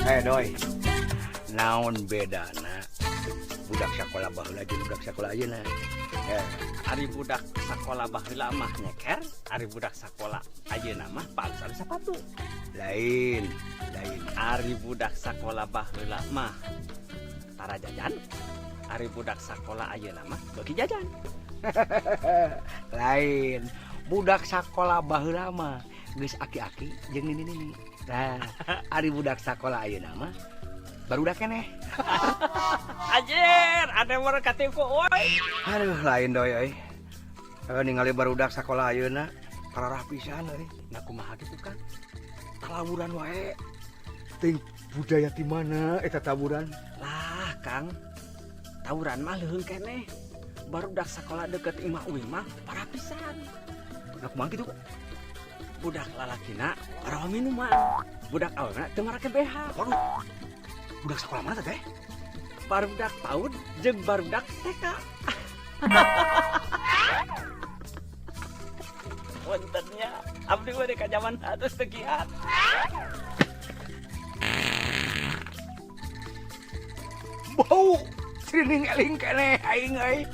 Doi. Naon bedana budak sakola baheula jeung budak sakola ayeuna? Eh, Ari budak sakola baheula mah nyeker, ari budak sakola ayeuna mah palus sapatu. Lain, lain. Ari budak sakola baheula mah tara jajan, ari budak sakola ayeuna mah beuki jajan. Lain. Budak sakola baheula mah geus aki-aki jeung nini-nini. Nah, ari budak sakola ayeuna mah barudak keneh. Anjir, ada mah katipu euy. Aduh, lain Doi euy. Ningali barudak sakola ayeuna pararah pisan euy. Nah, kumaha kitu, Kang? Tawuran wae. Ting budaya di mana eta tawuran? Lah, Kang. Tawuran mah leuheung keneh. Barudak sakola deket imah uing mah parah pisan. Nah, kumaha kitu? Budak lalakina parawa minuman. Budak awewena teu marake BH. Waduh. Budak sekolah mana teh? Barudak PAUD jeung barudak TK. Punten nya, abdi mah ka jaman atus teu kiat. Bau, srining eling keneh aing euy.